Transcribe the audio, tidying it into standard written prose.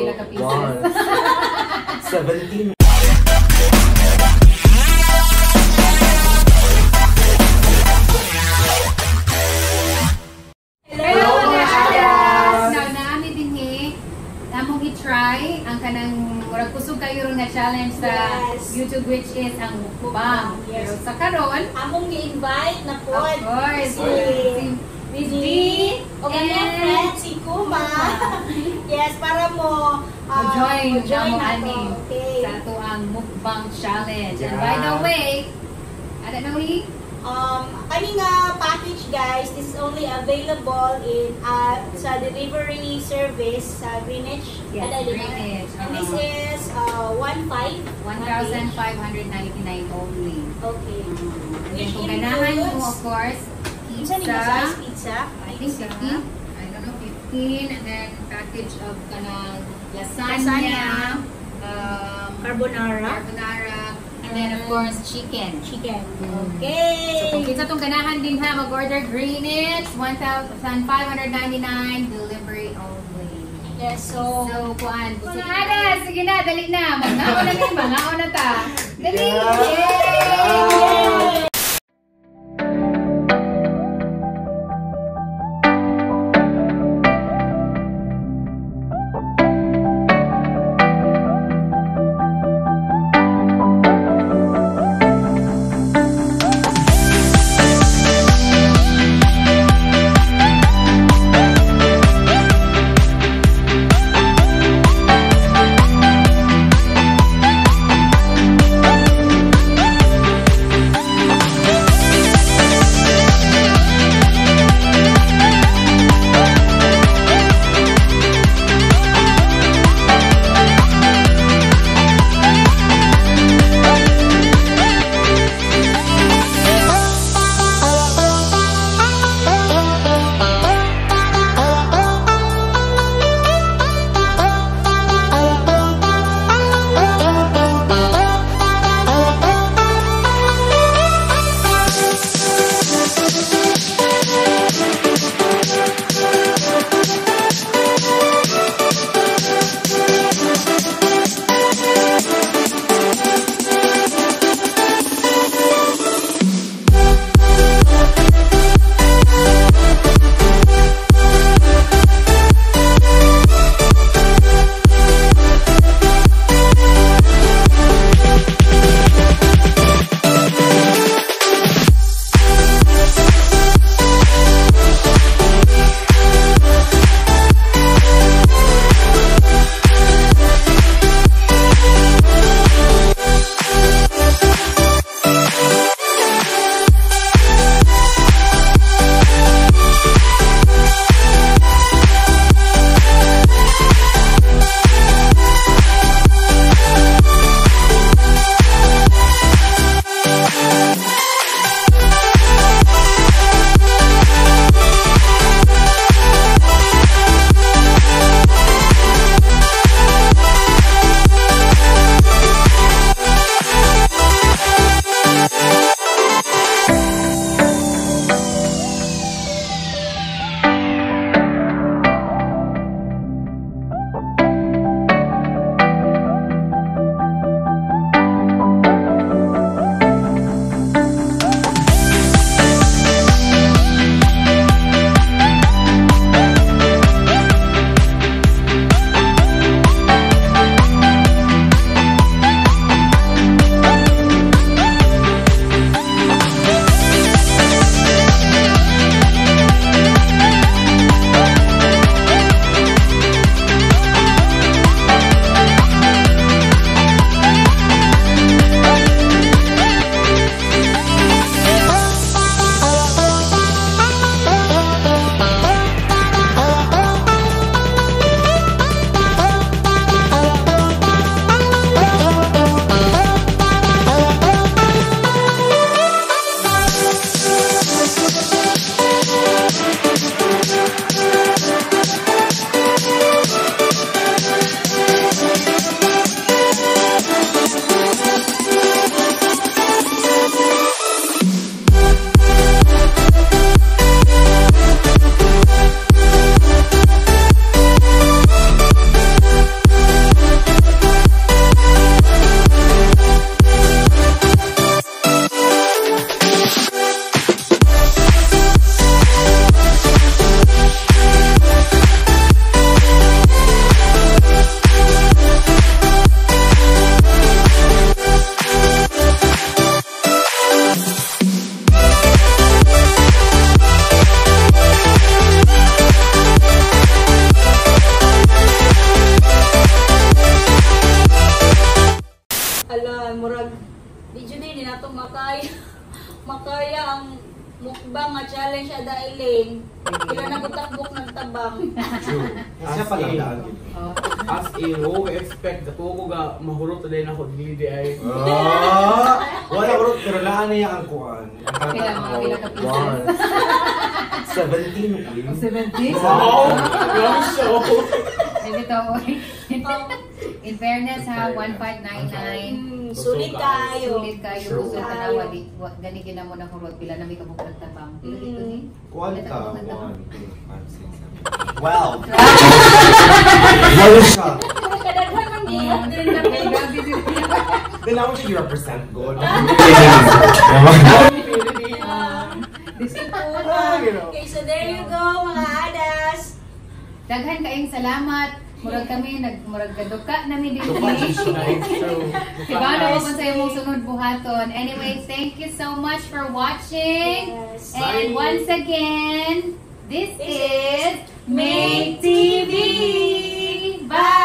Pila ka pieces? One. 17. Hello, mga adas! Now, naami dinhi, among i-try ang kanang murag kusog kayo ron nga challenge sa YouTube, which is ang mukbang. Pero sa karon, Among gi-invite na po of course, si si Miss G o kanyang and friend si Kuma. Yes, para mo mo-join mo-join namo nato. ani sa ato ang mukbang challenge. And by the way, I don't know, he Kani nga package, guys, this is only available in sa delivery service sa Greenwich. Yes, Ada, di ba? Greenwich, And this is 1.5. 1,599 only. And then Which kung ganahan mo, includes of course, Unsa ni pizza. nga size pizza? I think 15. I don't know, 15. And then package of kanang lasagna, Lasagna. Carbonara, Carbonara. And then of course, chicken. Chicken. So kung kinsa tong ganahan din ha, mag-order Greenwich, 1,599, delivery only. Yes, so, So, kuan. Mga adas, sige na, dali na. Mangaon na ni, mangaon na ta. Dali! Yeah! Yay! nato makaya makaya ang mukbang nga challenge ada Elaine. Pila na butak-buk ng tabang. True. Siya pa lang daan dito. Oh. As in, wo ko expect ko ko ga mahurot na din ako dili di ay. Ah, wala ko, pero naa niya ang kuan. Ang Pila, mga pila ka pieces? One. 17 uy. 70? Wow! Grabe siya. Hindi to, oy. In fairness ha, 1599. Sulit kayo. Sulit kayo. True. Busog ka na, wali, gani gina mo na hurot. Pila na may kabuk nagtabang. Pila dito ni? Kuan Pila ka. kabuk nagtabang? 1, 2, 5, 6, 7. 12. Walo siya. Pero kadaghan ng gihap din na Ay, grabe din. Then ako siya represent God. Okay, so there you go, mga adas. Daghan kayong salamat. Murag kami, nag, murag gaduka nami din. Duka True. Siguro ko kung sa'yo mong sunod buhaton. Anyway, thank you so much for watching. Yes. And once again, this This is May TV. Bye!